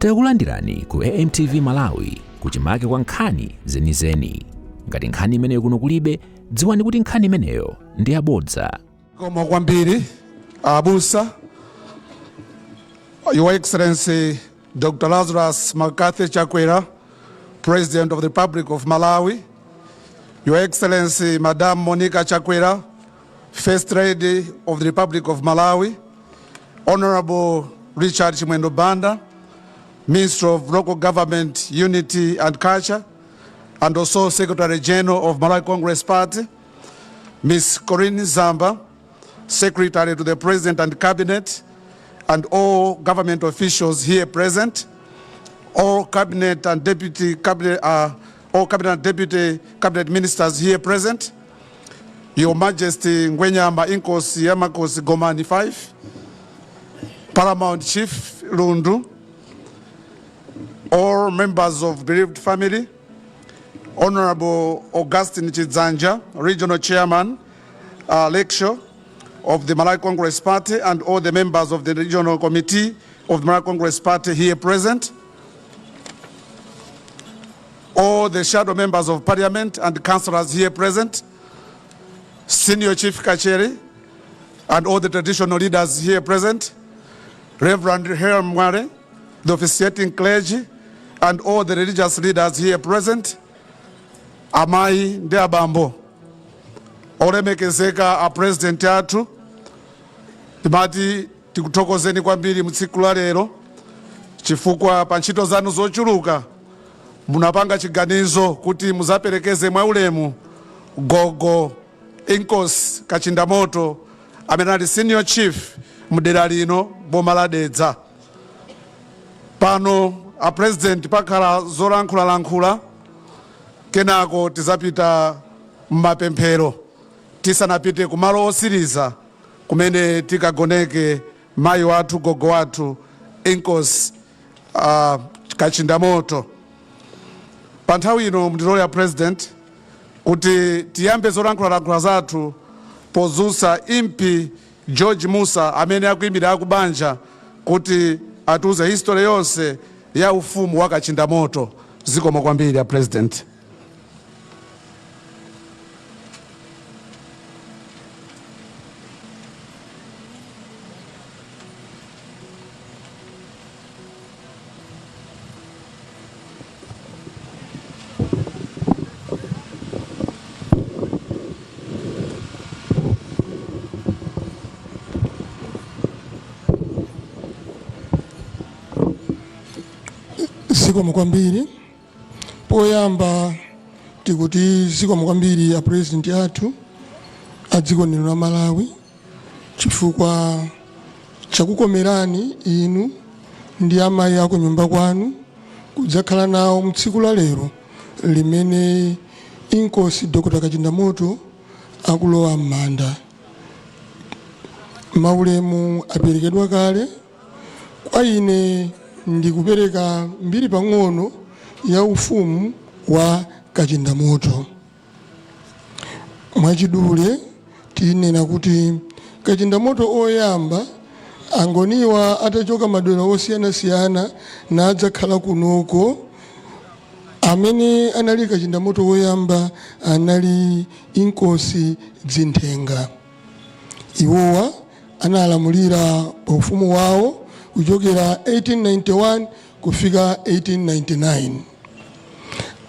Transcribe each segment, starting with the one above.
Takulandirani ku AMTV Malawi kuchimake kwa nkhani zenizeni. Ngati nkhani imeneyo kuno kulibe, dziwani kuti nkhani imeneyo ndi yabodza. Zikomo kwambiri abusa. Your Excellency Dr. Lazarus McCarthy Chakwera, President of the Republic of Malawi. Your Excellency Madam Monica Chakwera, First Lady of the Republic of Malawi. Honorable Richard Chimwendo Banda, Minister of Local Government, Unity and Culture, and also Secretary General of Malawi Congress Party, Ms. Colleen Zamba, Secretary to the President and Cabinet, and all government officials here present, all cabinet and deputy cabinet, all cabinet and deputy cabinet ministers here present, Your Majesty Ngwenyama Inkosi Yamakosi Gomani 5, Paramount Chief Lundu, all members of bereaved family, Honorable Augustine Chidzanja, Regional Chairman, Lakeshore of the Malawi Congress Party, and all the members of the Regional Committee of the Malawi Congress Party here present, all the shadow members of Parliament and councillors here present, Senior Chief Kacheri, and all the traditional leaders here present, Reverend Hiram Mwale, the officiating clergy, and all the religious leaders here present, amayi ndi abambo, olemekezeka a president athu, timati tikuthokozeni kwambiri mtsiku la lero chifukwa pa ntchito zanu zochuluka munapanga chiganizo kuti muzaperekeze mwaulemu gogo Inkosi Kachindamoto amene ali senior chief mdera lino, boma la Dedza. Pano a president pakhala zolankhulalankhula, kenako tizapita mmapemphero tisanapite kumalo osiriza kumene tikagoneke mayi wathu, gogo wathu Inkosi Kachindamoto. Pa nthawi ino mndilole ya president kuti tiyambe zolankhulalankhula zathu podzutsa Impi George Musa amene akuyimirira akubanja kuti atiuze history yonse ya ufumu wa Kachindamoto. Zikomo kwambiri ya president. Zikomo kwambiri. Poyamba tikuti zikomo kwambiri a president athu a dziko lino la Malawi chifukwa chakukomerani inu ndi amayi aku nyumba kwanu kudzakhala nawo mtsiku la lero limene Inkosi Dr. Kachindamoto akulowa m'manda. Maulemu aperekedwa kale. Kwa ine ndikupereka mbiri pang'ono ya ufumu wa Kachindamoto. Mwachidule tinena kuti Kachindamoto oyamba Angoniwa atachoka madera osiyanasiyana nadzakhala kunoko, amene anali Kachindamoto woyamba anali Inkosi Dzinthenga. Iwowa analamulira pa ufumu wawo kuchokera 1891 kufika 1899.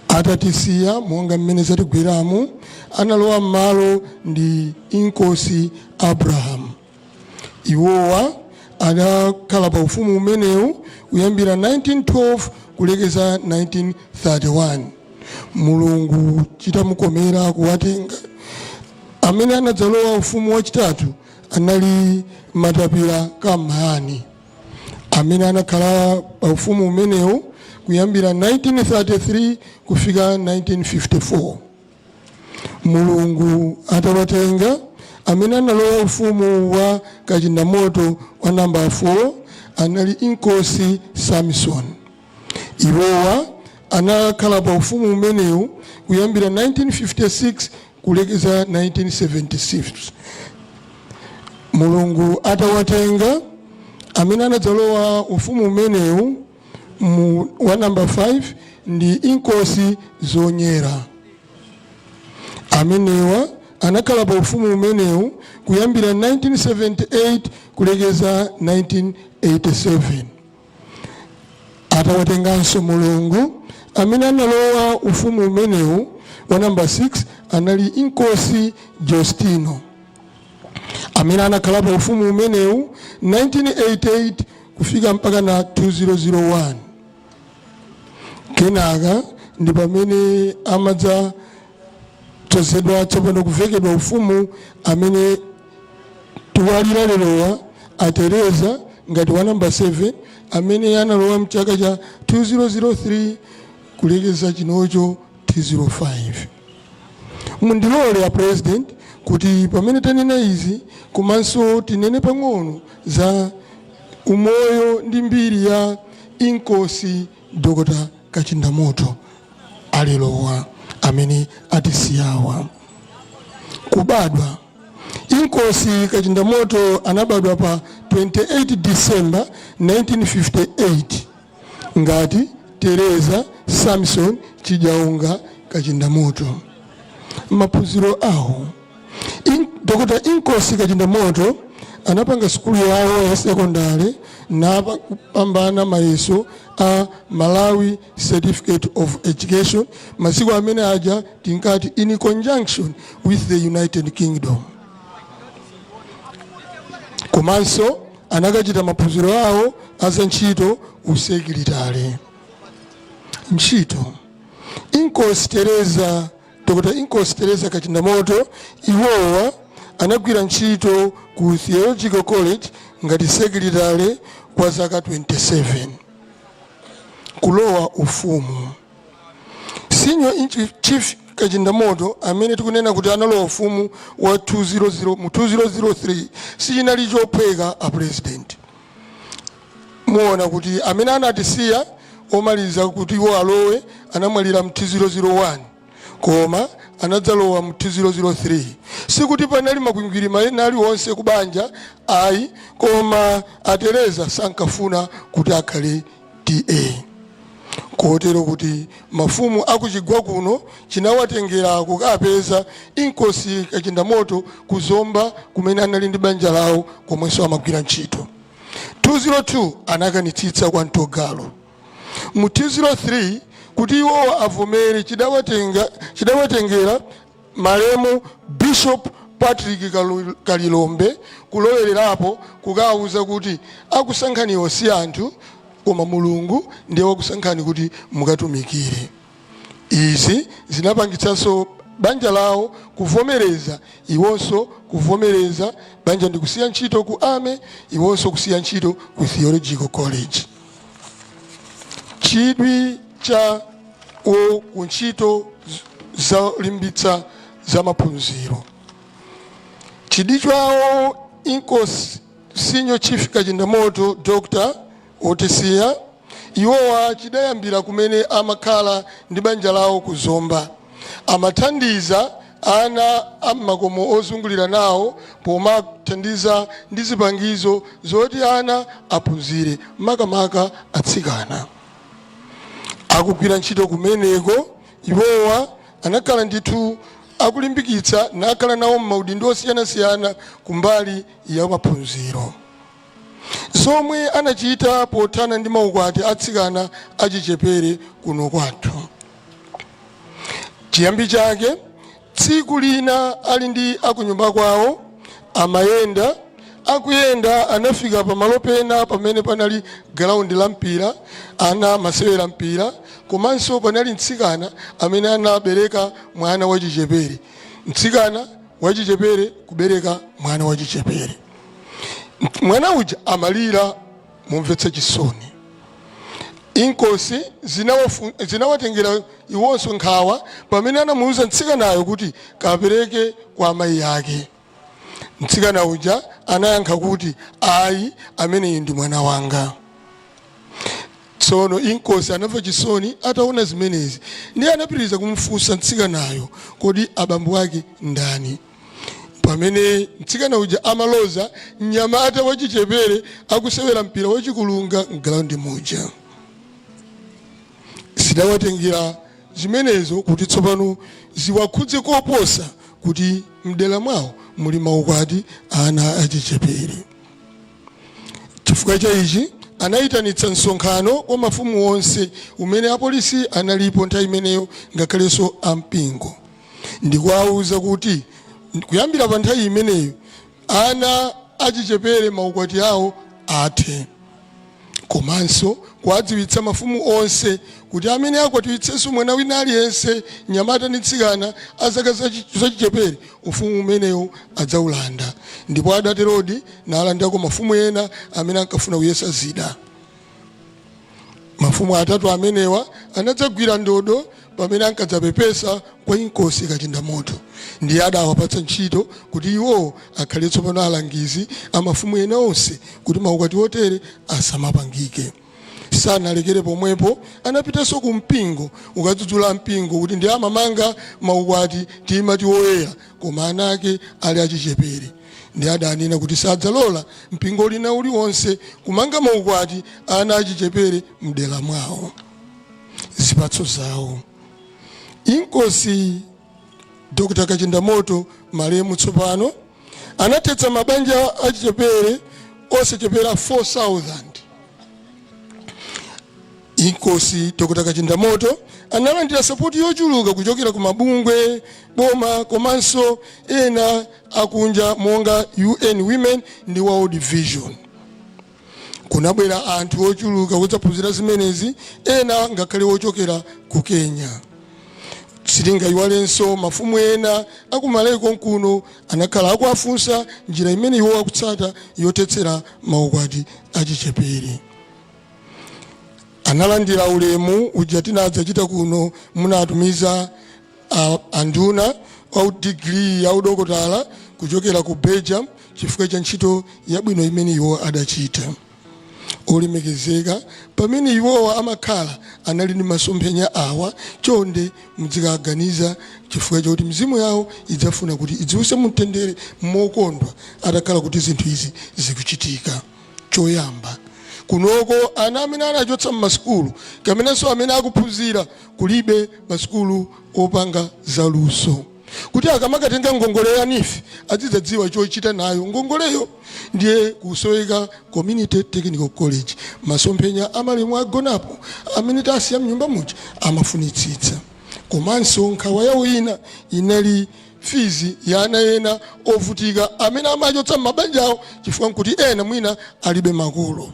Atatisiya monga mmene zatigweramu, analowa m'malo ndi Inkosi Abraham. Iwowa adakhala pa ufumu umenewu kuyambira 1912 kulekeza 1931. Mulungu chitamukomera kuwatenga, amene anadzalowa ufumu wachitatu anali Matapira Kam'mayani, amene anakhala pa ufumu umenewu kuyambira 1933 kufika 1954. Mulungu atawatenga, amene analowa ufumu wa Kachindamoto wa namba 4 anali Inkosi Samson. Iwowa anakhala pa ufumu umenewu kuyambira 1956 kulekeza 1976. Mulungu atawatenga, amene anadzalowa ufumu umenewu Mu wa namba 5 ndi Inkosi Zonyera. Amenewa anakhala pa ufumu umenewu kuyambira 1978 kulekeza 1987. Atawatenganso Mulungu, amene analowa ufumu umenewu wa namba 6 anali Inkosi Justino, amene anakhala pa ufumu umenewu 1988 kufika mpaka na 2001. Kenaka ndi pamene amadzadzozedwa tsopano kuvekedwa ufumu amene tiwalira lerowa, a Tereza, ngati wa namba 7, amene analowa mchaka cha 2003 kulekeza chinocho 205. Mundilole a President kuti pamene tanena izi, komanso tinene pang'ono za umoyo ndi mbiri ya Inkosi Dr Kachindamoto alerowa amene atisiyawa. Kubadwa: Inkosi Kachindamoto anabadwa pa 28 December 1958 ngati Tereza Samson Chijaunga Kachindamoto. Maphunziro awo: Dr Inkosi Kachindamoto anapanga sukulu yawo ya sekondale napambana mayeso a Malawi Certificate of Education, masiku amene aja tinkati in conjunction with the United Kingdom. Komanso anakachita maphunziro awo azantchito, usekilitale. Ntchito: Inkosi Tereza, Dr Inkosi Tereza Kachindamoto, iwowa anagwira ntchito ku Theological College ngati sekilitale kwa zaka 27. Kulowa ufumu: Senior Chief Kachindamoto amene tikunena kuti analowa ufumu wa 200 mu 2003, sichinali chophweka a President. Muona kuti amene anatisiya omaliza kuti iwo alowe anamwalira mu 2001, koma anadzalowa mu 2003. Sikuti panali makwingwirima ena aliwonse kubanja ayi, koma Atereza sankafuna kuti akhale TA, kotero kuti mafumu akuchigwa kuno chinawatengera kukapeza Inkosi Kachindamoto kuzomba kumene anali ndi banja lawo komwenso amagwira ntchito. 202 anakanitsitsa kwa Mtogalo. Mu 203 kuti iwowa avomere, chidawatengera malemu Bishop Patrick Kalilombe kulowererapo kukawuza kuti akusankhaniwo si anthu koma Mulungu ndiye wakusankhani kuti mukatumikire. Izi zinapangitsanso banja lawo kuvomereza, iwonso kuvomereza, banja ndi kusiya ntchito ku army, iwonso kusiya ntchito ku Theological College. Chidwi cha wo ku ntchito zolimbitsa za maphunziro: chidwi chawo Inkosi Senior Chief Kachindamoto Dr otisiya iwowa chidayambira kumene amakhala ndi banja lawo kuzomba. Amathandiza ana ammakomo ozungulira nawo pomathandiza ndi zipangizo zoti ana aphunzire, makamaka atsikana. Akugwira ntchito kumeneko, iwowa anakhala ndithu akulimbikitsa nakhala nawo m'maudindo osiyanasiyana kumbali ya maphunziro. Zomwe anachita pothana ndi maukwati atsikana achichepere kuno kwathu: chiyambi chake, tsiku lina ali ndi akunyumba kwawo amayenda, akuyenda anafika pamalo pena pamene panali ground la mpira, ana amasewera mpira, komanso panali mtsikana amene anabereka mwana wachichepere. Mtsikana wachichepere kubereka mwana wachichepere, mwana uja amalira mumvetse chisoni. Inkosi zinawatengera iwonso nkhawa pamene anamuuza mtsikanayo kuti kapereke kwa amayi ake. Mtsikana uja anayankha kuti, "Ayi, ameneyi ndi mwana wanga." Tsono inkosi anamva chisoni ataona zimenezi, ndiye anapitiriza kumfunsa mtsikanayo, "Kodi abambo ake ndani?" Pamene mtsikana uja amaloza mnyamata wachichepere akusewera mpira wachikulunga mground muja. Zidawatengera zimenezo kuti tsopano ziwakhudze koposa kuti mdera mwawo muli maukwati ana achichepere. Chifukwa cha ichi anayitanitsa msonkhano wa mafumu onse umene apolisi analipo nthawi imeneyo ngakhalenso ampingo, ndikuwauza kuti kuyambira pa nthawi imeneyo ana achichepere maukwati awo athe, komanso kuwadziwitsa mafumu onse kuti amene akwatiwitsenso mwana wina aliyense, mnyamata ndi mtsikana a zaka zachichepere, ufumu umenewu adzawulanda. Ndipo adaterodi, nalandako mafumu ena amene ankafuna kuyesa zida. Mafumu atatu amenewa anadzagwira ndodo pamene ankadzapepesa kwa Inkosi Kachindamoto, ndiye adawapatsa ntchito kuti iwowo akhale tsopano alangizi a mafumu ena onse kuti maukwati otere asamapangike. Sanalekere pomwepo, anapitanso ku mpingo ukadzudzula mpingo kuti ndi amamanga maukwati timati woyera koma ana ake ali achichepere, ndi adanena kuti sadzalola mpingo wina uliwonse kumanga maukwati ana achichepere mdera mwawo. Zipatso zawo, Inkosi Dr. Kachindamoto malemu tsopano anathetsa mabanja achichepere osachepera 4,000. Inkosi Dr. Kachindamoto analandira sapoti yochuluka kuchokera ku mabungwe, boma komanso ena akunja monga UN Women ndi World Vision. Kunabwera anthu ochuluka kudzaphunzira zimenezi, ena ngakhale ochokera ku Kenya. Sitingayiwalenso mafumu ena akumalawi konkuno anakhala akuwafunsa njira imene iwo akutsata yothetsera maukwati achichepere. Analandira ulemu uja tinadzachita kuno, munatumiza anduna au digiri ya udokotala kuchokera ku Belgium chifukwa cha ntchito yabwino imene iwo adachita. Olemekezeka, pamene iwowa amakhala anali ndi masomphenya awa, chonde mudzikaganiza chifukwa chakuti mizimu yawo idzafuna kuti idziwuse mumtendere mokondwa atakhala kuti zinthu izi zikuchitika. Choyamba, kunoko ana amene anachotsa mmasukulu kamenenso amene akuphunzira, kulibe masukulu opanga zaluso kuti akamakatenga ngongole ya NEEF azidzadziwa chochita nayo ngongoleyo. Ndiye kusoweka community technical college, masomphenya amalemu agonapo amene tasiya mnyumba muja amafunitsitsa. Komanso nkhawa yawo ina inali fizi ya ana ena ovutika amene amachotsa m'mabanja awo chifukwa nkuti ena mwina alibe makolo.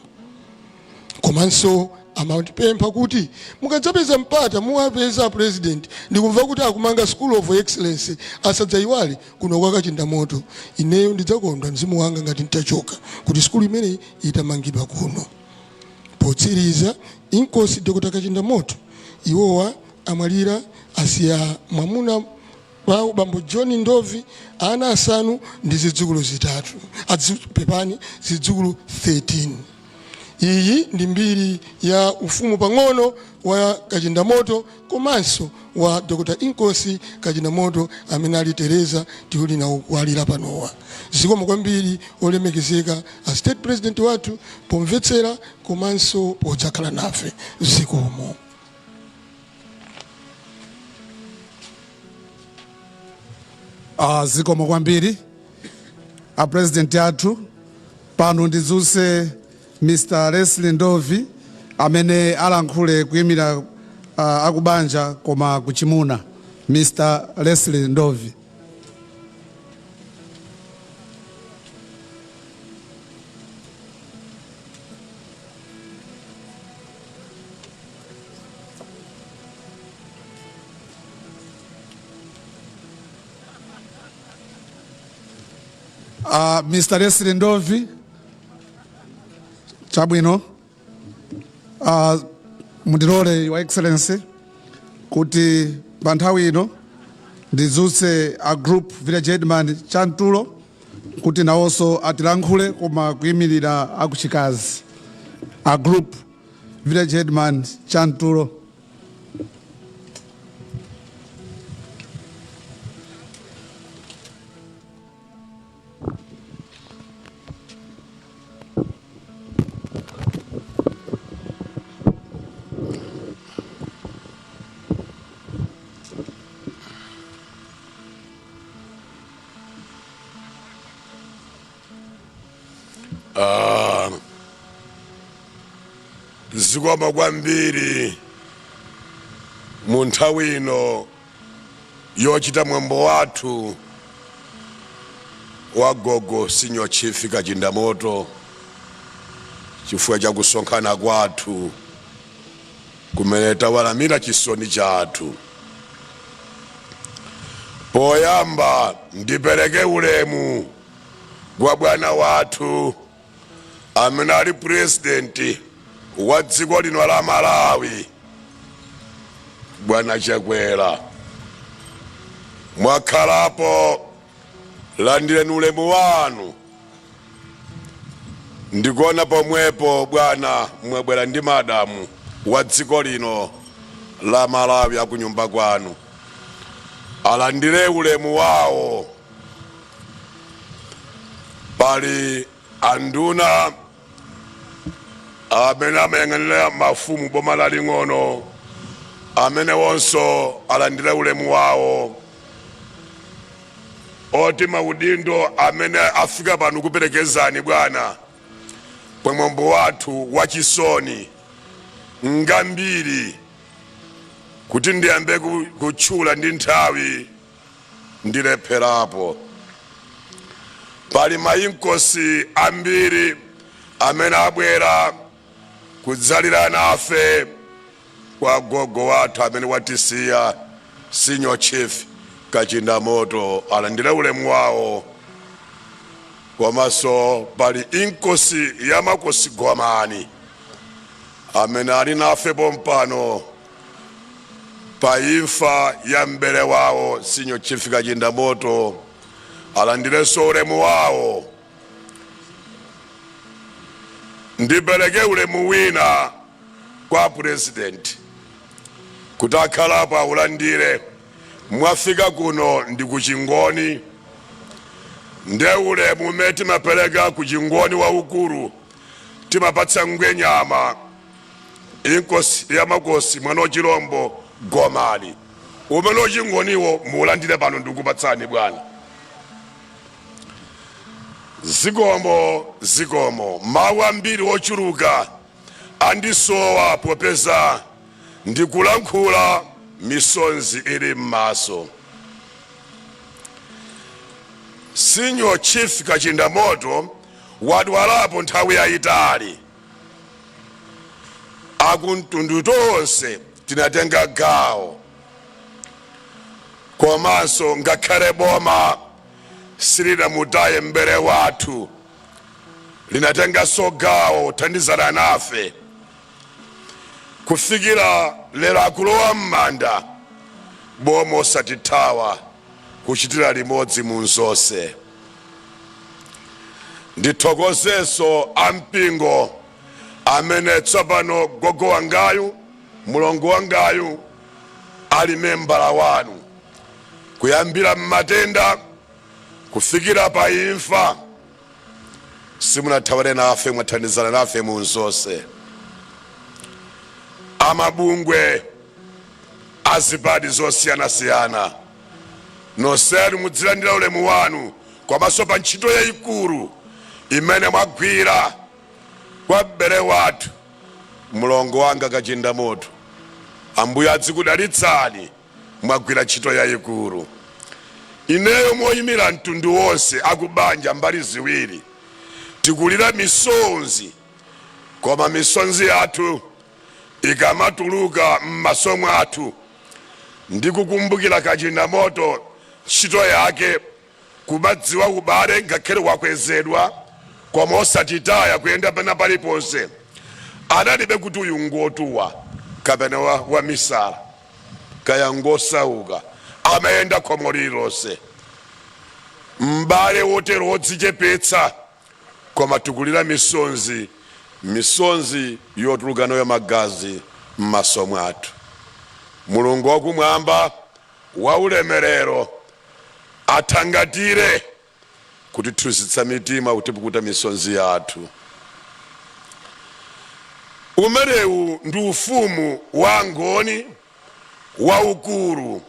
Komanso amatipempha kuti mukadzapeza mpata muwapeza president, ndikumva kuti akumanga School of Excellence, asadzayiwale kuno kwa Kachindamoto. Ineyo ndidzakondwa mzimu wanga ngati ntachoka kuti sukulu imeneyi itamangidwa kuno. Potsiriza, Inkosi Dr. Kachindamoto iwowa amwalira, asiya mwamuna wawo bambo John Ndovi, ana asanu ndi zidzukulu zitatu, pepani, zidzukulu 13. Iyi ndi mbiri ya ufumu pang'ono wa Kachindamoto komanso wa Dr. Inkosi Kachindamoto amene ali Tereza tiuli nawo kuwalira panowa. Zikomo kwambiri olemekezeka a state president wathu pomvetsera komanso podzakhala nafe. Zikomo. Zikomo kwambiri a president athu. Pano ndidzutse Mr. Leslie Ndovi amene alankhule kuyimira akubanja koma kuchimuna. Mr. Leslie Ndovi. Mr. Leslie Ndovi, chabwino. Mundilole, Your Excellency, kuti pa nthawi ino ndidzutse a group village headman Chantulo kuti nawonso atilankhule koma kuyimirira akuchikazi. A group village headman Chantulo. Zikomo kwambiri mu nthawi ino yochita mwambo wathu wa gogo Senior Chief Kachindamoto, chifukwa cha kusonkhana kwathu kumene tawalamira chisoni chathu. Poyamba ndipereke ulemu kwa bwana wathu amene ali purezidenti wa dziko lino la Malawi, Bwana Chakwera. Mwakhalapo, landireni ulemu wanu. Ndikuona pomwepo bwana mwabwera ndi madamu wa dziko lino la Malawi akunyumba kwanu, alandire ulemu wawo. Pali anduna amene amayang'anira mafumu boma laling'ono, amene wonso alandire ulemu wawo. Oti maudindo amene afika pano kuperekezani bwana pamwambo wathu wachisoni ngambiri, kuti ndiyambe kutchula ndi nthawi ndilepherapo. Pali mainkosi ambiri amene abwera kudzalira nafe kwa gogo wathu amene watisiya, Senior Chief Kachindamoto, alandire ulemu wawo. Komanso pali inkosi ya makosi Gomani amene ali nafe pompano pa imfa ya mbere wawo Senior Chief Kachindamoto, alandirenso ulemu wawo. Ndipereke ulemu wina kwa President kuti akhalapo aulandire. Mwafika kuno ndi kuchingoni, nde ulemu umene timapereka kuchingoni waukulu timapatsa Ngwenyama, inkosi ya makosi, mwana wachilombo Gomani. Umene uchingoniwo muulandire pano, ndikupatsani bwana. Zikomo, zikomo. Mawu ambiri ochuluka andisowa popeza ndikulankhula misonzi ili m'maso. Senior Chief Kachindamoto wadwalapo nthawi yayitali. Akumtundu tonse tinatenga gawo, komanso ngakhale boma silinamutaye mbere wathu, linatenganso gawo kuthandizana nafe kufikira lero akulowa m'manda, boma osatithawa, kuchitira limodzi mu zonse. Ndithokozenso ampingo amene tsopano gogo wangayu, mulongo wangayu, ali membala wanu kuyambira mmatenda kufikira pa imfa. Simunathawane nafe, mwathandizana nafe mu zonse. Amabungwe azipani zosiyanasiyana nonsenu mudzilandira ulemu wanu, komanso pa ntchito yayikulu imene mwagwira kwa mbere wathu mlongo wanga Kachindamoto. Ambuye adzikudalitsani, mwagwira ntchito yayikulu. Ineyo moyimira mtundu wonse akubanja mbali ziwiri tikulira misonzi, koma misonzi yathu ikamatuluka m'maso mwathu ndi kukumbukira Kachindamoto, ntchito yake, kumadziwa ubale ngakhale wakwezedwa, koma osatitaya kuyenda pena paliponse. Analibe kuti uyu ngotuwa kapena wa misala kaya ngosauka, amayenda khomo lililonse. M'bale wotero wodzichepetsa, koma tikulira misonzi, misonzi yotuluka nayo magazi m'maso mwathu. Mulungu wakumwamba waulemerero athangatire kutithunzitsa mitima, kutipukuta misonzi yathu. Umenewu ndi ufumu wa Ngoni waukulu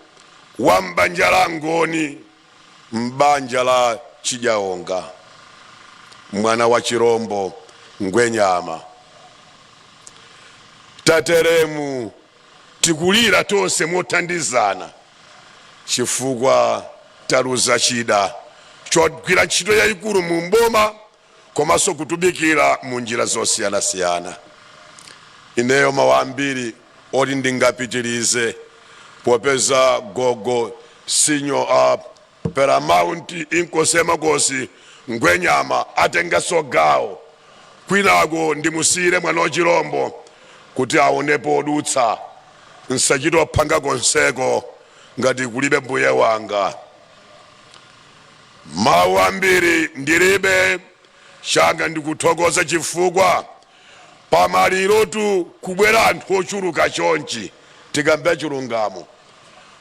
wa m'banja la Ngoni, m'banja la Chijaonga, mwana wa Chirombo Ngwenyama. Tateremu tikulira tonse mothandizana chifukwa taluza chida chogwira ntchito yayikulu mu mboma komanso kutumikira mu njira zosiyanasiyana. Ineyo mawu ambiri oti ndingapitirize, popeza gogo senior paramount Inkosi Makosi Ngwenyama atengaso gawo kwinako, ndimusiyire mwana wachilombo kuti aonepo odutsa, nsachito phanga konseko ngati kulibe mbuye wanga. Mawu ambiri ndilibe, changa ndikuthokoza chifukwa pamalirotu kubwera anthu ochuluka chonchi. Tikambe chilungamo,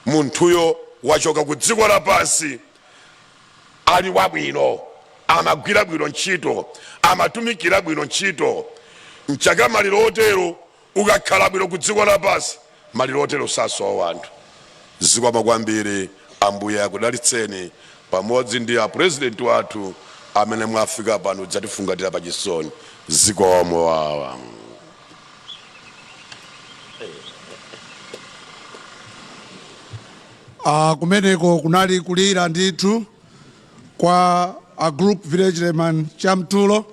munthuyo wachoka ku dziko lapansi ali wabwino, amagwira bwino ntchito, amatumikira bwino ntchito. Mchaka maliro otero, ukakhala bwino ku dziko lapansi, maliro otero sasowa anthu. Zikomo kwambiri, Ambuye akudalitseni pamodzi ndi a president wathu amene mwafika pano dzatifungatira pachisoni. Zikomo wawa. Kumeneko kunali kulira ndithu kwa a group village headman Chamtulo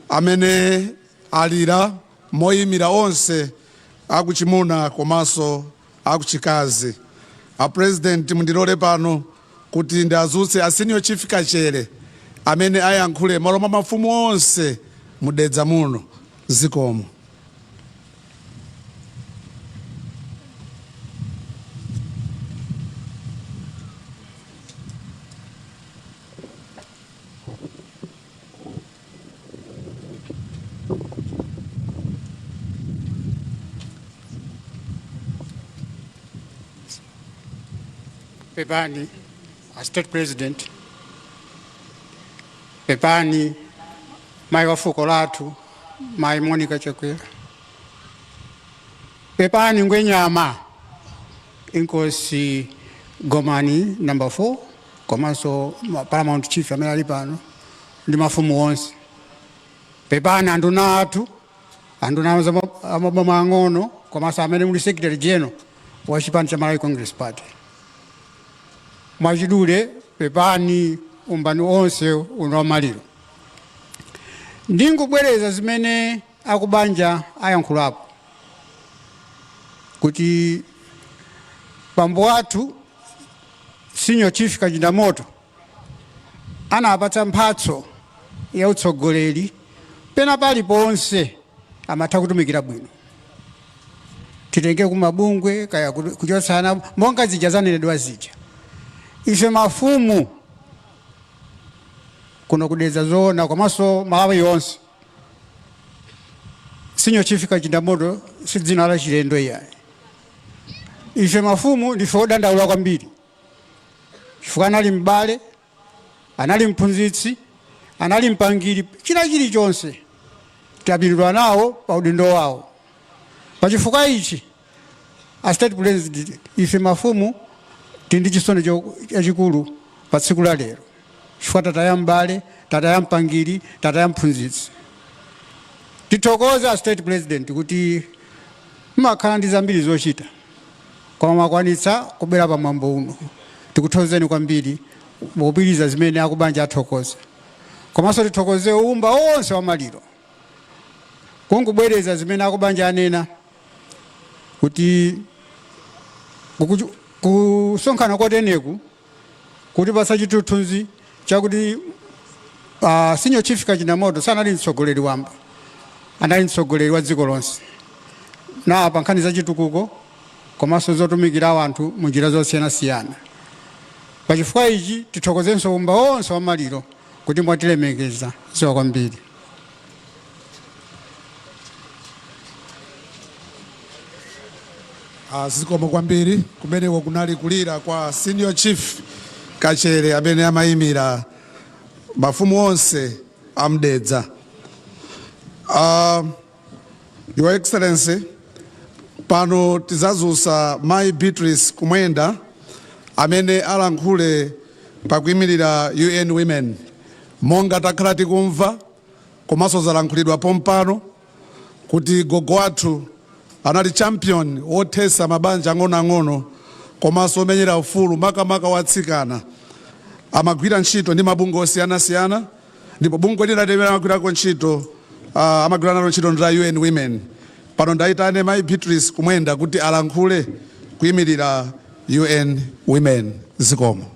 amene alira moyimira onse akuchimuna komanso akuchikazi. A president, mundilole pano kuti ndiazutse a senior chief Kachere amene ayankhule malo mwa mafumu onse mudedza muno. Zikomo. Pepani a state president, pepani mayi wa fuko lathu, mayi Monica Chakwera, pepani Ngwenyama Inkosi Gomani number 4, komanso paramount chief amene ali pano ndi mafumu onse, pepani anduna athu, anduna amaboma ang'ono, komanso amene muli secretary general wa chipani cha Malawi Congress Party. Mwachidule, pepani umbani onse uno wa maliro. Ndingobwereza zimene akubanja ayankhulapo kuti bambo athu senior chief Kachindamoto anapatsa mphatso ya utsogoleri. Pena paliponse amatha kutumikira bwino, titenge kumabungwe kaya kuchotsana monga zija zanenedwa zija. Ife mafumu kuno kudedza, zoona, komanso Malawi yonse, senior chief Kachindamoto si dzina la chilendo iyayi. Ife mafumu ndife odandaula kwambiri chifukwa anali m'bale, anali mphunzitsi, anali mpangiri, china chilichonse tapindula nawo pa udindo wawo. Pachifukwa ichi, a state president, ife mafumu tili ndi chisoni chachikulu pa tsiku la lero chifukwa tataya m'bale, tataya mpangiri, tataya mphunzitsi. Tithokoze a state president kuti mmakhala ndi zambiri zochita koma mwakwanitsa kubwera pamwambo uno. Tikuthokozeni kwambiri mukupitiriza zimene akubanja athokoza. Komanso tithokoze umba onse wa maliro. Kungobwereza zimene akubanja anena kuti kusonkhana koteneku kutipatsa chithunzi chakuti senior chief Kachindamoto sanali mtsogoleri wamba, anali mtsogoleri wa dziko lonse na pa nkhani za chitukuko komanso zotumikira anthu mu njira zosiyanasiyana. Pachifukwa ichi tithokozenso umba onse wa maliro kuti mwatilemekeza. Zikomo kwambiri. Zikomo kwambiri. Kumeneko kunali kulira kwa senior chief Kachere amene amayimira mafumu onse amdedza. Your Excellency, pano tizazusa Mai Beatrice Kumwenda amene alankhule pakuyimirira UN Women. Monga takhala tikumva komanso zalankhulidwa pompano kuti gogo wathu Anali champion wothesa mabanja ang'onoang'ono komanso omenyera ufulu makamaka watsikana. Amagwira ntchito ndi mabungwe osiyanasiyana, ndipo bungwe lina limene amagwirako ntchito, amagwira nalo ntchito ndi la UN Women. Pano ndayitane Mayi Beatrice Kumwenda kuti alankhule kuyimirira UN Women. Zikomo.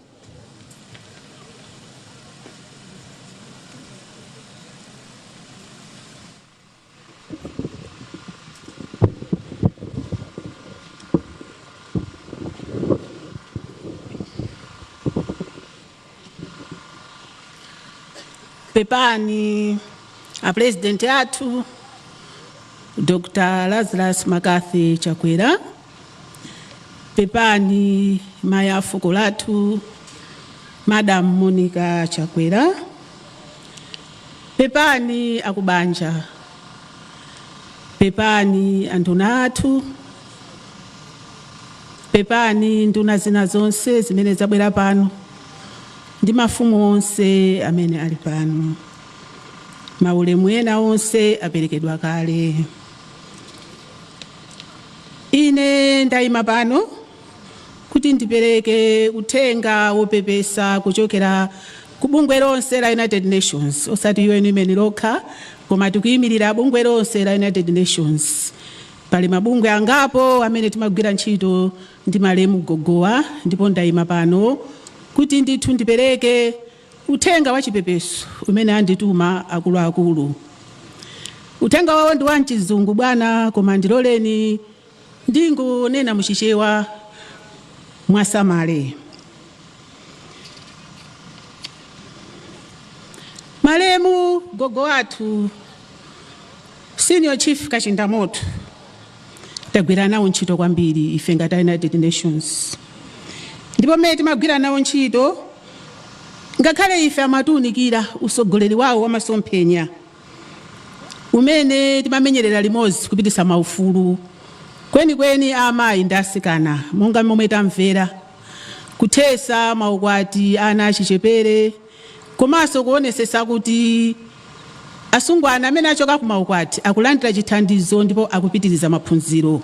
Pepani a President athu Dr. Lazarus McCarthy Chakwera, pepani mayi a fuko lathu Madam Monica Chakwera, pepani akubanja, pepani anduna athu, pepani nduna zina zonse zimene zabwera pano ndi mafumu onse amene ali pano. Maulemu ena onse aperekedwa kale. Ine ndayima pano kuti ndipereke uthenga wopepesa kuchokera ku bungwe lonse la United Nations, osati UN Women lokha, koma tikuyimirira bungwe lonse la United Nations. Pali mabungwe angapo amene timagwira ntchito ndi malemu gogowa, ndipo ndayima pano kuti ndithu ndipereke uthenga wa chipepeso umene andituma akuluakulu. Uthenga wawo ndi wa mchizungu bwana, koma ndiloleni ndingonena muchichewa mwasamale. Malemu gogo wathu Senior Chief Kachindamoto tagwira nawo ntchito kwambiri ife ngati United Nations, ndipo mmene timagwira nawo ntchito, ngakhale ife amatiunikira usogoleri wawo wamasomphenya umene timamenyerera limodzi kupitisa maufulu kwenikweni a amayi ndi asikana, monga momwe tamvera, kuthesa maukwati ana achichepere komanso kuonesesa kuti asungwana amene achoka ku maukwati akulandira chithandizo ndipo akupitiriza maphunziro.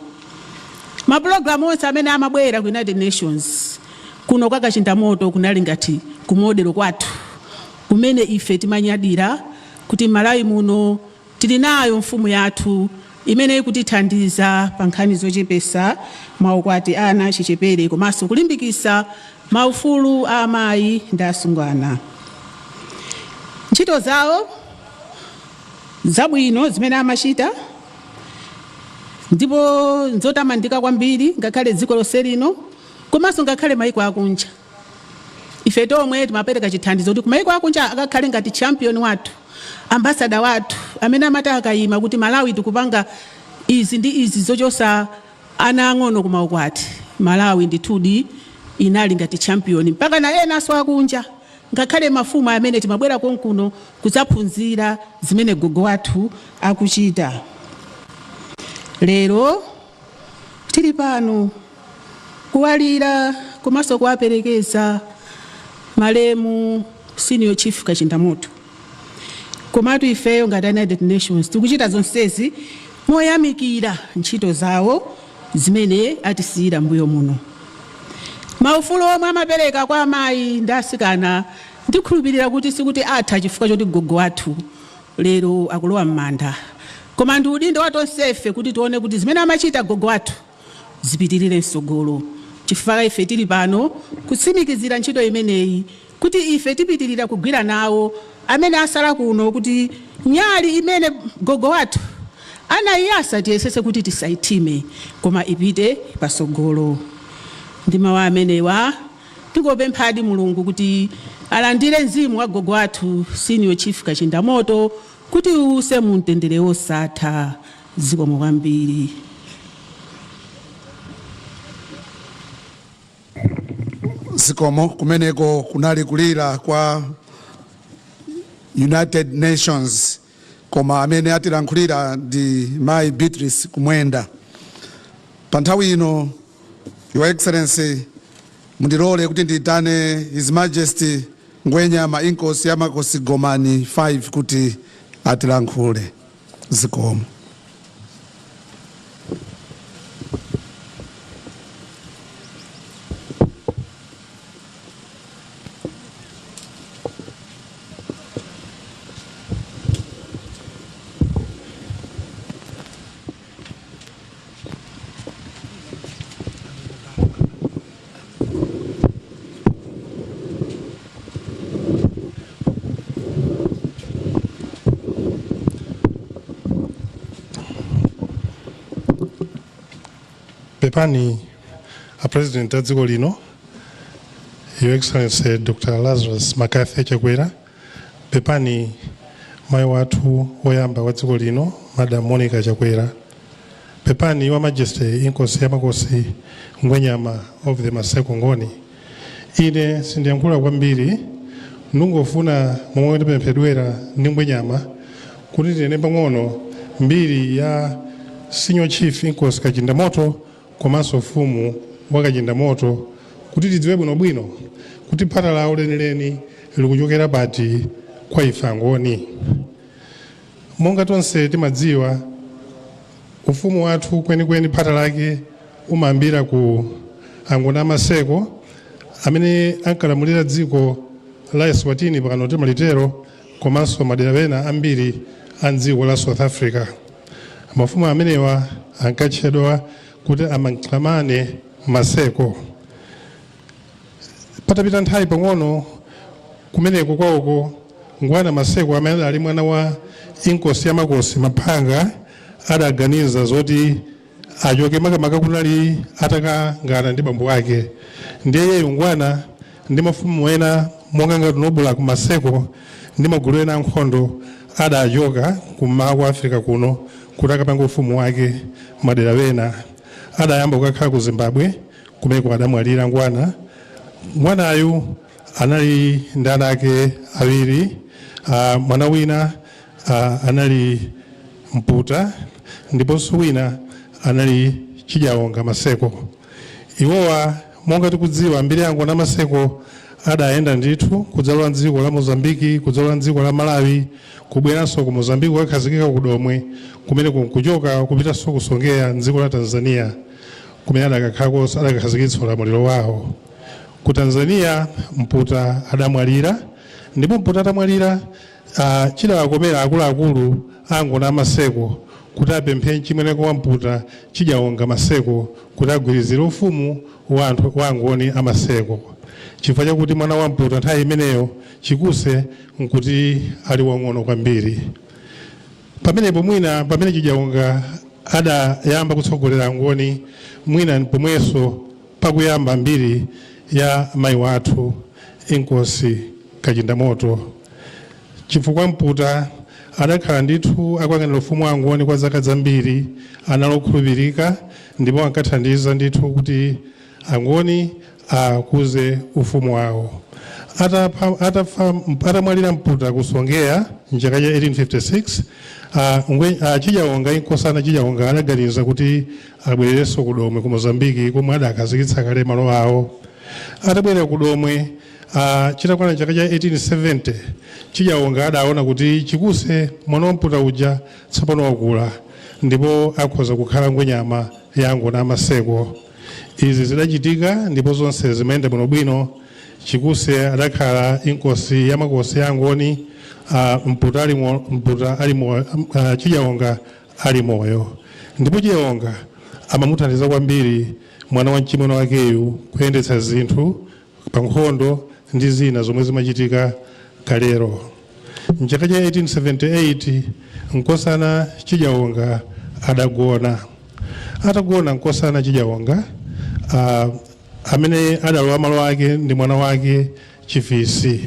Mapulogalamu onse amene amabwera ku United Nations kuno kwa Kachindamoto kunali ngati ku model kwathu, kumene ife timanyadira kuti Malawi muno tili nayo mfumu yathu imene ikutithandiza pa nkhani zochepesa maukwati ana achichepere komanso kulimbikisa maufulu a amayi ndi asungwana. Ntchito zawo zabwino zimene amachita ndipo nzotamandika kwambiri, ngakhale dziko lonse lino komanso ngakhale maiko akunja. Ife tomwe timapereka chithandizo kuti kumaiko akunja akakhale ngati champion wathu, ambassador wathu, amene amati akayima kuti Malawi tikupanga izi ndi izi zochosa ana ang'ono kumaukwati, Malawi ndithudi inali ngati champion, mpaka na enanso akunja, ngakhale mafumu amene timabwera konkuno kudzaphunzira zimene gogo wathu akuchita. Lero tili pano kuwalira komanso kuwaperekeza malemu Senior Chief Kachindamoto, komatu ifeyo ngati United Nations tikuchita zonsezi moyamikira ntchito zawo zimene atisiyira mbuyo muno. Maufulu omwe amapereka kwa amayi ndi asikana ndikhulupirira kuti sikuti atha chifukwa choti gogo wathu lero akulowa m'manda, koma ndi udindo wa tonsefe kuti tione kuti zimene amachita gogo wathu zipitirire msogolo, chifukwa ife tili pano kutsimikizira ntchito imeneyi kuti ife tipitirira kugwira nawo amene asala kuno kuti nyali imene gogo wathu anayiyasa tiyesese kuti tisayithime koma ipite pasogolo. Ndi mawu amenewa tingopemphadi Mulungu kuti alandire mzimu wa gogo wathu Senior Chief Kachindamoto kuti uwuse mu mtendere wosatha. Zikomo kwambiri. Zikomo. Kumeneko kunali kulira kwa United Nations, koma amene atilankhulira ndi Mayi Beatrice Kumwenda. Pa nthawi ino, Your Excellency, mundilole kuti ndiyitane His Majesty Ngwenyama Inkosi ya Makosi Gomani 5 kuti atilankhule. Zikomo. Pepani a President a dziko lino, Your Excellency Dr. Lazarus McCarthy Chakwera. Pepani mayi wathu woyamba wa dziko lino, Madam Monica Chakwera. Pepani Your Majesty Inkosi ya Makosi, Ngwenyama of the Maseko Ngoni. Ine sindiyankhula kwambiri, ndingofuna momwe ndipemphedwera ndi Ngwenyama kuti tinene pang'ono mbiri ya Senior Chief Inkosi Kachindamoto komanso ufumu wa Kachindamoto, kuti tidziwe bwinobwino kuti phata lawo lenileni likuchokera pati kwa ife Angoni. Monga tonse timadziwa, ufumu wathu kwenikweni phata lake umayambira ku Angoni Amaseko amene ankalamulira dziko la Eswatini pano timalitero, komanso madera ena ambiri a dziko la South Africa. Mafumu amenewa ankatchedwa kuti Amanklamane Maseko. Patapita nthawi pang'ono, kumeneko kwawoko Ngwana Maseko, amene ali mwana wa Inkosi ya Makosi Maphanga, adaganiza zoti achoke, makamaka kunali atakangana ndi bambo ake. Ndiye iyeyo Ngwana ndi mafumu ena monga ngati Nobula ku Maseko ndi magulu ena ankhondo adachoka kummawa kwa Africa kuno kuti akapanga ufumu wake madera ena. Adayamba kukakhala ku Zimbabwe, kumeko adamwalira Ngwana. Ngwanayu anali ndi ana ake awiri. Mwana wina anali Mputa ndiponso wina anali Chidyawonga Maseko. Iwowa, monga tikudziwa mbiri ya Ngoni Maseko, adayenda ndithu kudzalowa mdziko la Mozambiki, kudzalowa mdziko la Malawi, kubweranso ku Mozambiki, kukakhazikika ku Domwe, kumene kuchoka kupitanso ku Songea mdziko la Tanzania, kumene adakakhalako, adakakhazikitsa ulamuliro wawo. Ku Tanzania Mputa adamwalira, ndipo Mputa atamwalira, chidawakomera akuluakulu Angoni Amaseko kuti apemphe mchimweneko wa Mputa, Chidyawonga Maseko, kuti agwirizire ufumu wa anthu wa Angoni Amaseko, chifukwa chakuti mwana wa Mputa nthawi imeneyo, Chikuse, nkuti ali wang'ono kwambiri. Pamenepo mwina pamene Chidyawonga adayamba kutsogolera Angoni, mwina pomwenso pakuyamba mbiri ya mayi wathu Inkosi Kachindamoto, chifukwa Mputa adakhala ndithu akuyang'anira ufumu wa Angoni kwa zaka zambiri. Analokhulupirika ndipo ankathandiza ndithu kuti Angoni akuze ufumu wawo. Atamwalira Mputa kusongea mchaka cha 1856, Chidyawonga, Inkosana Chidyawonga, adaganiza kuti abwererenso ku Domwe ku Mozambiki, komwe adakhazikitsa kale malo awo. Atabwerera ku Domwe, chitakwana chaka cha 1870, Chidyawonga adaona kuti Chikuse, mwana wa Mputa uja, tsopano wakula ndipo akhoza kukhala ngwenyama ya Angoni Amaseko. Izi zidachitika ndipo zonse zimayenda bwinobwino. Chikuse adakhala Inkosi ya Makosi ya Angoni, Mputa ali moyo, Chidyawonga ali moyo. Ndipo Chidyawonga amamuthandiza kwambiri mwana wa mchimwene wakeyu kuyendetsa zinthu pa nkhondo ndi zina zomwe zimachitika kalero. Mchaka cha 1878 Nkosana Chidyawonga adagona. Atagona Nkosana Chidyawonga, amene adalowa malo ake ndi mwana wake Chifisi.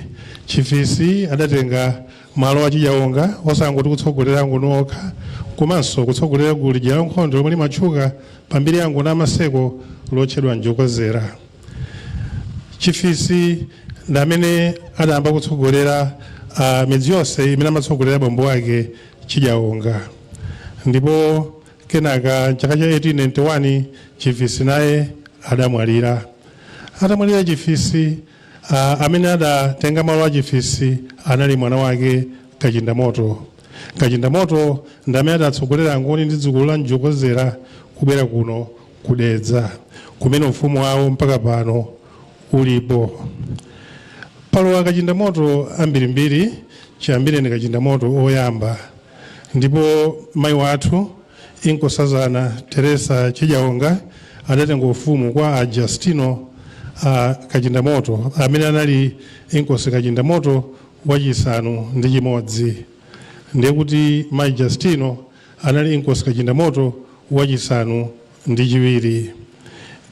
Chifisi adatenga malo a Chidyawonga, osangoti kutsogolera Angoni okha, komanso kutsogolera gulu lija la nkhondo lomwe limatchuka pambiri ya Angoni Amaseko lotchedwa Njokozera. Chifisi ndi amene adayamba kutsogolera midzi yonse imene amatsogolera bambo ake Chidyawonga. Ndipo kenaka mchaka cha 1891 Chifisi naye adamwalira. Atamwalira Chifisi, amene adatenga malo a Chifisi anali mwana wake Kachindamoto. Kachindamoto ndi amene adatsogolera Angoni ndi dzukulu la Njokozera kubwera kuno kudedza, kumene ufumu wawo mpaka pano ulipo. Palowa Kachindamoto ambirimbiri chiyambire ndi Kachindamoto oyamba, ndipo mayi wathu Inkosazana Teresa Chidyawonga adatenga ufumu kwa a Justino Kachindamoto, amene anali Inkosi Kachindamoto wachisanu ndi chimodzi. Ndiye kuti mayi Justino anali Inkosi Kachindamoto wachisanu ndi chiwiri.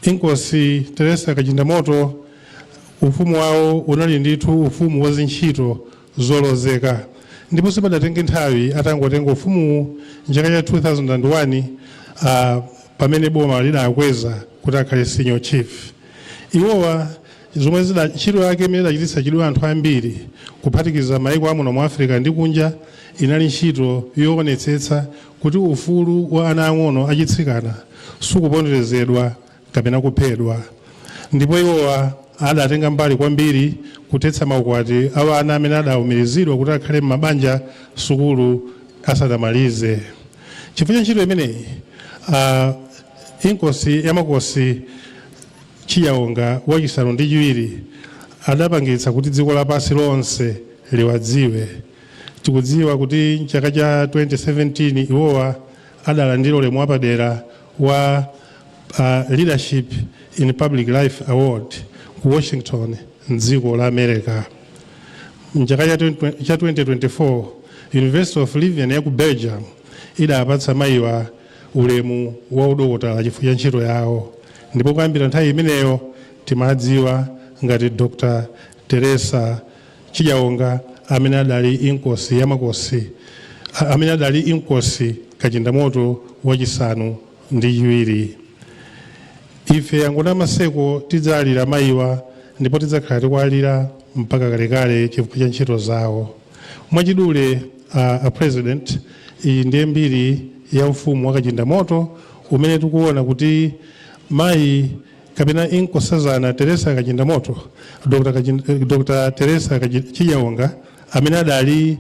Inkosi Teresa Kachindamoto ufumu wawo unali ndithu ufumu wa zintchito zolozeka, ndipo sipadatenge nthawi atangotenga ufumuwu mchaka cha 2001, pamene boma lidakweza kuti akhale senior chief. Iwowa zomwe zida ntchito yake imene idachititsa chidwi anthu ambiri kuphatikiza maiko amuno mu Africa ndi kunja inali ntchito yoonetsetsa kuti ufulu wa ana ang'ono achitsikana sukuponderezedwa kapena kuphedwa. Ndipo iwowa adatenga mbali kwambiri kuthetsa maukwati a ana amene adaumirizidwa kuti akhale m'mabanja sukulu asadamalize. Chifukwa cha ntchito imeneyi, Inkosi ya Makosi Chiyawonga wachisanu ndi chiwiri adapangitsa kuti dziko lapansi lonse liwadziwe. Tikudziwa kuti mchaka cha 2017 iwowa adalandira ulemu wapadera wa Leadership in Public Life Award ku Washington mdziko la America. Mchaka cha 2024 University of Leuven ya ku Belgium idapatsa mayiwa ulemu wa udokotala chifukwa cha ntchito yawo, ndipo kuyambira nthawi imeneyo timadziwa ngati Dr. Teresa Chidyaonga amene adali Inkosi ya Makosi, amene adali Inkosi Kachindamoto wachisanu ndi chiwiri. Ife Angoni a Maseko tidzalira mayiwa ndipo tidzakhala tikuwalira mpaka kalekale chifukwa cha ntchito zawo. Mwachidule, a President, iyi ndiye mbiri ya ufumu wa Kachindamoto umene tikuona kuti mayi kapena Inkosazana Teresa Kachindamoto, Dr. Dr. Teresa Chidyaonga amene adali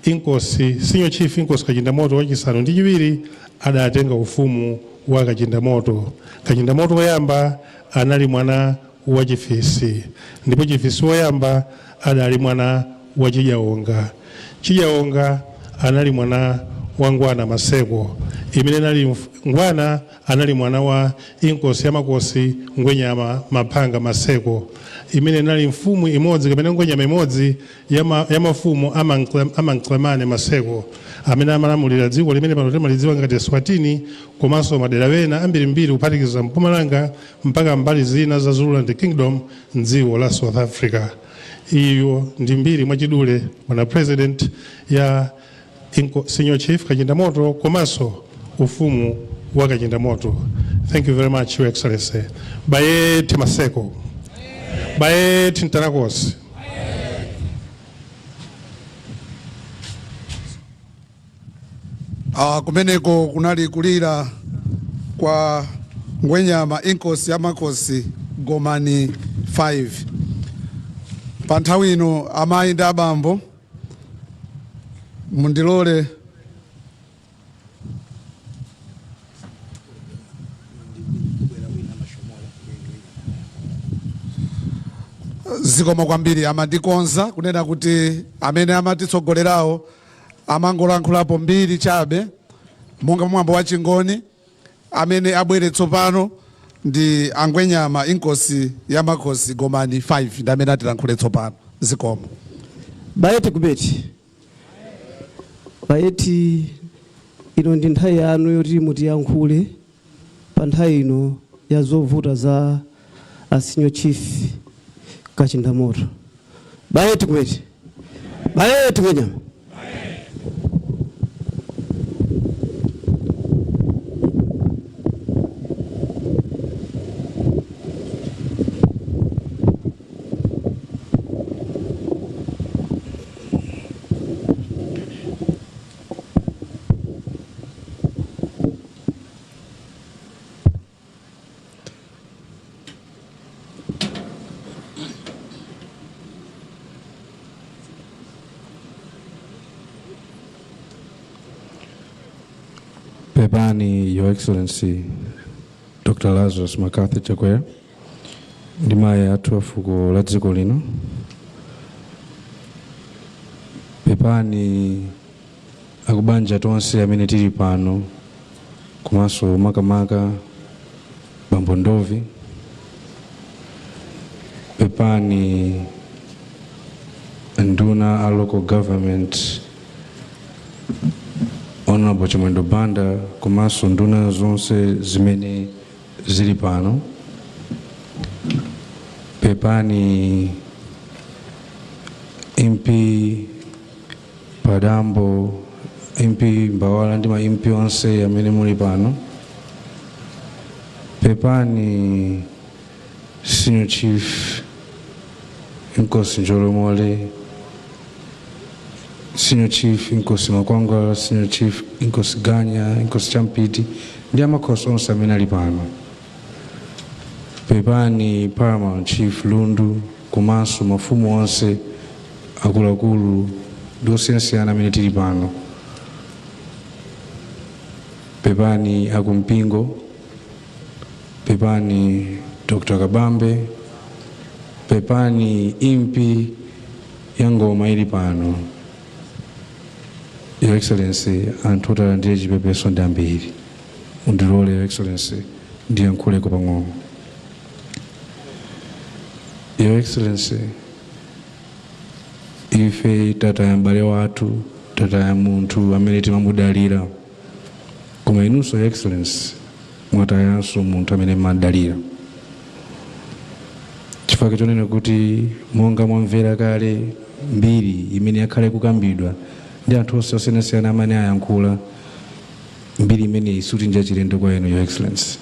Inkosi, Senior Chief Inkosi Kachindamoto wachisanu ndi chiwiri, adatenga ufumu wa Kachindamoto. Kachindamoto woyamba anali mwana wa Chifisi, ndipo Chifisi woyamba adali mwana wa Chidyaonga. Chidyaonga anali mwana wa Ngwana Maseko, imene inali Ngwana anali mwana wa Inkosi ya Makosi Ngwenyama Maphanga Maseko, imene inali mfumu imodzi kapena ngwenyama imodzi ya mafumu a Manklemane Maseko amene amalamulira dziko limene pano timalidziwa ngati Eswatini komanso madera ena ambirimbiri kuphatikiza Mpumalanga mpaka mbali zina za Zululand Kingdom mdziko la South Africa. Iyo ndi mbiri mwachidule, bwana President, ya Senior Chief Kachindamoto komanso ufumu wa Kachindamoto. Thank you very much, Your Excellency. Bayethe Maseko. Bayethe Mtanakosi. Kumeneko kunali kulira kwa Ngwenyama Inkosi ya Makosi Gomani 5. Pa nthawi ino, amayi ndi abambo, mundilole zikomo kwambiri. Amandikonza kunena kuti amene amatitsogolerawo amangolankhulapo mbiri chabe monga mwambo wa Chingoni. Amene abwere tsopano ndi Angwenyama Inkosi ya Makosi Gomani 5, ndi amene atilankhule tsopano. Zikomo. Bayeti kubeti bayeti, ino ndi nthawi yanu yoti mutiyankhule pa nthawi ino ya zovuta za a Senior Chief Kachindamoto. Bayeti kubeti bayeti kwenyama. Pepani, Your Excellency Dr. Lazarus McCarthy Chakwera ndi mayi athu a fuko la dziko lino. Pepani akubanja tonse amene tili pano, komanso makamaka Bambo Ndovi. Pepani nduna a local government Honorable Chimwendo Banda komanso nduna zonse zimene zili pano. Pepani MP Padambo, MP Mbawala ndi ma MP onse amene muli pano. Pepani Senior Chief Inkosi Njolomole, Senior Chief Inkosi Makwangwala, Senior Chief Inkosi Ganya, Inkosi Champiti ndi amakhosi onse amene ali pano. Pepani Paramount Chief Lundu komanso mafumu onse akuluakulu ndi osiyanasiyana amene tili pano. Pepani akumpingo, pepani Dr. Kabambe, pepani impi ya ngoma ili pano. Your Excellency, anthu otalandire chipepeso ndi ambiri. Undilole, Your Excellency, ndiyankhuleko pang'ono. Your Excellency, ife tataya m'bale wathu, tataya munthu amene timamudalira, koma inunso, Your Excellency, mwatayanso munthu amene mmadalira, chifukwa chonena kuti monga mwamvera kale mbiri imene yakhale kukambidwa ndi anthu onse osiyanasiyana amene ayankhula, mbiri imeneyi suti njachilendo kwa inu, Your Excellency,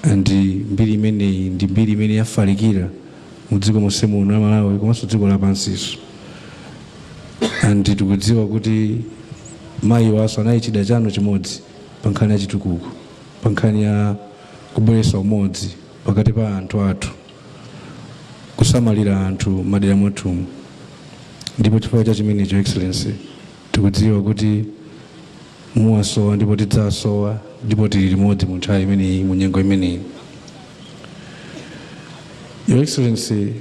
and mbiri imeneyi ndi mbiri imene yafalikira mu dziko monse muno la Malawi komanso dziko lapansiso. And tikudziwa kuti mayi waso anali chida chanu chimodzi pa nkhani ya chitukuko, pa nkhani ya kubweretsa umodzi pakati pa anthu athu, kusamalira anthu madera mwathumu. Ndipo chifukwa cha chimenecho, Excellency, tikudziwa kuti muwasowa ndipo tidzasowa, ndipo tili limodzi mu nthawi imeneyi, mu nyengo imeneyi. Your Excellency,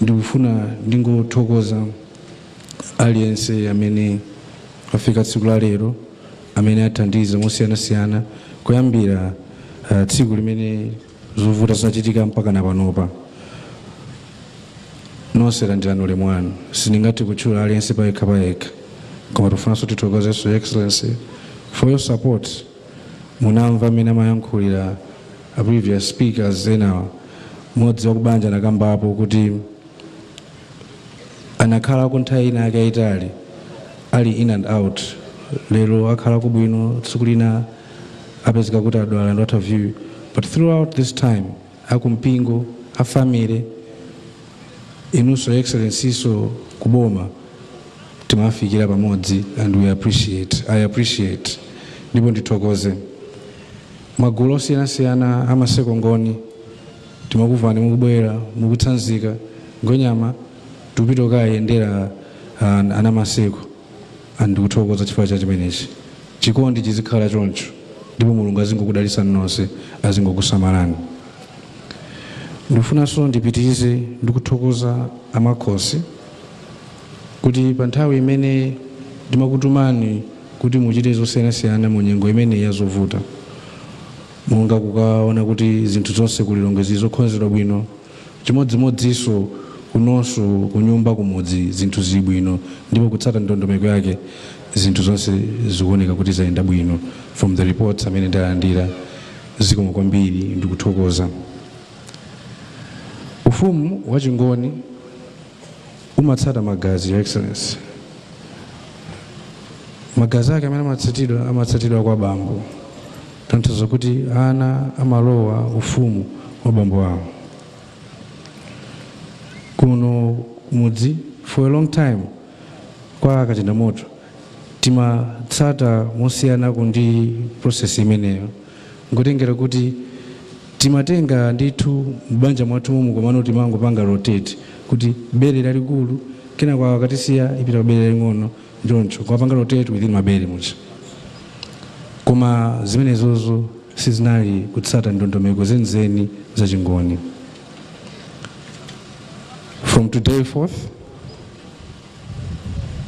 ndikufuna ndingothokoza aliyense amene afika tsiku la lero, amene athandiza mosiyanasiyana kuyambira tsiku limene zovuta zinachitika mpaka na panopa. Nonse landirani ulemu wanu. Sindingathe kutchula aliyense payekha payekha, koma tifunanso tithokozenso, Your Excellency, for your support. Munamva amene amayankhulira a previous speakers enawa, mmodzi wakubanja nakambapo kuti anakhalako nthawi ina yake yayitali ali in and out. Lero akhalako bwino, tsiku lina apezeka kuti adwala and what have you, but throughout this time akumpingo, a family, inunso Excellency, so kuboma timafikira pamodzi, and we appreciate, I appreciate. Ndipo ndithokoze magulu osiyanasiyana amaseko Ngoni, timakuvani mukubwera mukutsanzika ngonyama, tikupita kukayendera anamaseko, andikuthokoza chifukwa cha chimenechi. Chikondi chizikhala choncho, ndipo Mulungu azingokudalitsani nonse, azingokusamalani. Ndifunanso ndipitirize ndikuthokoza amakhosi kuti pa nthawi imene ndimakutumani kuti muchite zosiyanasiyana mu nyengo imene yazovuta, monga kukaona kuti zinthu zonse kulilongwe zokonzedwa bwino, chimodzimodzinso kunonso kunyumba kumudzi zinthu zili bwino, ndipo kutsata ndondomeko yake zinthu zonse zikuoneka kuti zayenda bwino from the reports amene ndalandira. Zikomo kwambiri, ndikuthokoza. Ufumu wachingoni umatsata magazi, Your Excellency. Magazi ake amene amatsatidwa, amatsatidwa kwa bambo, tanthauza kuti ana amalowa ufumu wa bambo awo. Kuno kumudzi for a long time kwa Kachindamoto timatsata mosiyanako ndi process imeneyo, ngotengera kuti timatenga ndithu mbanja mwathu momwe, komano timangopanga rotate kuti bere lalikulu, kenako akatisiya ipita bere laling'ono, njoncho kumapanga rotate within mabere mucha. Koma zimenezozo sizinali kutsata ndondomeko zenizeni za Chingoni. From today forth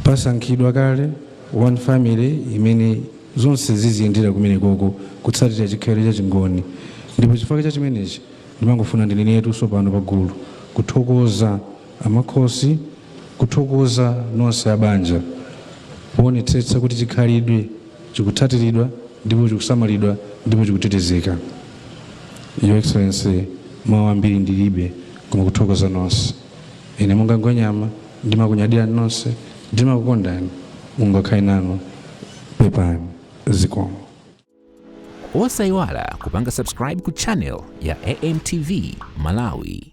pasankhidwa kale one family imene zonse ziziyendera kumenekoko kutsatira chikhalidwe cha Chingoni. Ndipo chifukwa cha chimenechi ndimangofuna ndinenetu pano pagulu kuthokoza amakhosi, kuthokoza nonse abanja poonetsetsa kuti chikhalidwe chikutsatiridwa ndipo chikusamalidwa ndipo chikutetezeka. Your Excellency, Mawu ambiri ndilibe, koma kuthokoza nonse. Ine monga Ngonyama ndimakunyadirani nonse, ndimakukondani. Mulungu akhale nanu. Pepani, zikomo. Osayiwala kupanga subscribe ku channel ya AMTV Malawi.